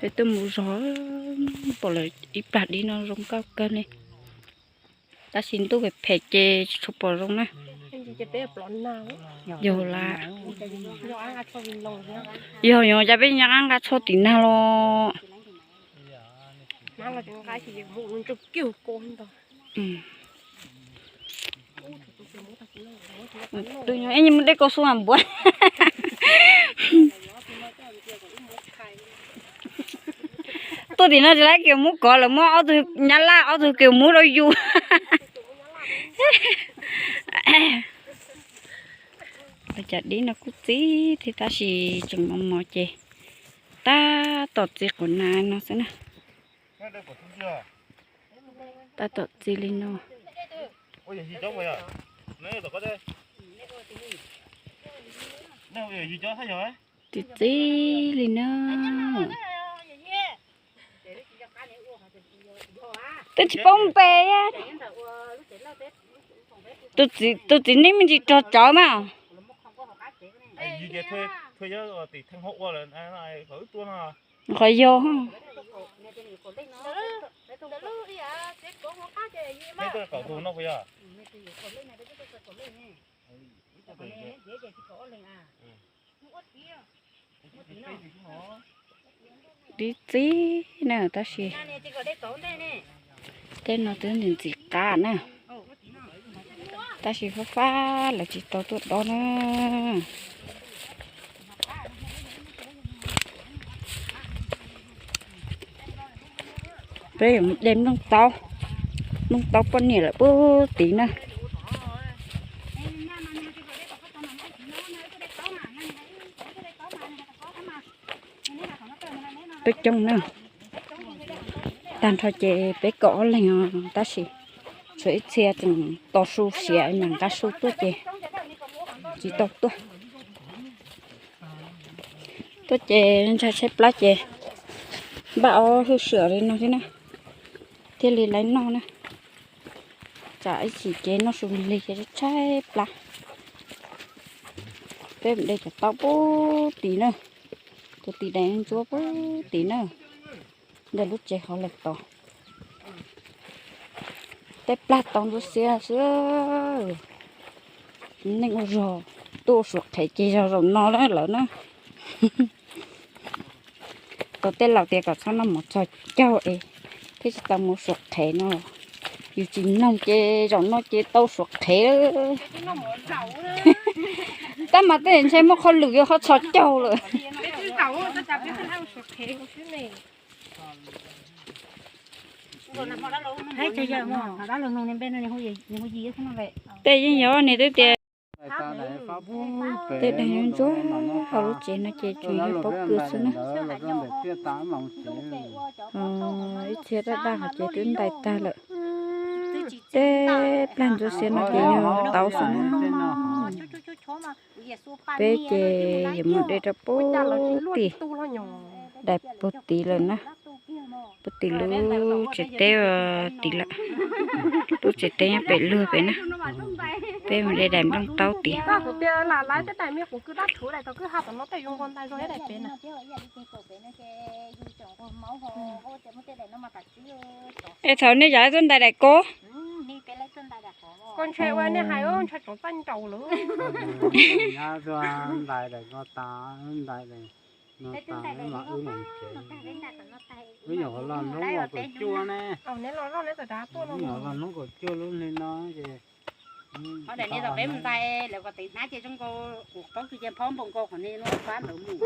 Peb tuaj mus zog, pom lawv ib plag dib no zoo nkauj kawg li, tab sis ntuj phem phem ces tsis tshua pom zoo na. Yog la, yog yog cas peb nyob qab nqa tsho tim nag los. Tus nyuam ib nyuag dej kaus su mas npuav. Tuaj tim no tsis laib kiaus mub kov lawm, muab ob tug nyab laj ob tug kiaus mub rau yus. Lawv cov dib no kuj txi thiab tab sis tseem mos mos ces tab tom txi quav na no xwb na. Tab tom txi li no. Txi txi li na. Twb tsis paub npe. Tus txiv neej me ntsis rog tsawv mas. Qhov yog. Dib txi na tab sis tej no twb ntxim ntxim qab na, tab sis fab fab lawv tsis tau tuaj dob na. Peb yuav de nplooj taub, nplooj taub poj niam lawm puag tid na. Peb coob na, tag nrho ces peb kaum ob leeg os, tab sis tshuav ib txhia tseem tos su siav mas nqa su tuaj ces tsis tau tuaj. Tuaj ces ntshai tshaib plab ces npaj ob hwj suam li no xwb na, thiaj li laib noj na. Tsam ib chim ces noj su lig lig ces tshaib plab. Peb mus de cov taub puag tid na, tus tim daim ntsuab puag tid na, ntawm lub tsev hauv lawm tod. Tej plag tau ntsuab xiab xwb. Neej ua zog tuaj ua suav qhev ces zog zaum no lawm na. Tau tej laus tias kom txhob noj mov txog caug es thiaj tsis tau mus suav qhev no. Yus tsis mloog ces zaum no ces tau suav qhev. Tab mas tej ntshe muaj qhov lwm yuav ho txog caug lawm. Tej yeej yog niag twb tias tej daim ntsuab hauv lub tsev no ces tseem yog pob kws xwb na. Ib txhia daj daj hov ces twb ntais tag lawm. Tej plag ntsuab xiab no ces yog tau xwb na. Peb ces yuav mus de rau puag tim, daim puag tid lawm na. Puag tim lub tsev teb tid lawm. Lub tsev teb nyob pem luag pem na. Peb mus de daim nplooj taub tid. Es thaum nej yav tuaj ntais daim ko. Ntais daim ko tas, ntais daim no tas, wb mam tsev. Wb nyuam qhuav los hnub kaum cuaj ne. Wb nyuam qhuav los hnub kaum cuaj lub hli no ces. Ho daim no tom peb mus ntais lawv kom tiv hnab ces zoo nkaus kuv paub tsis cia phob npaum nkaus qhov no fab ntawd mus.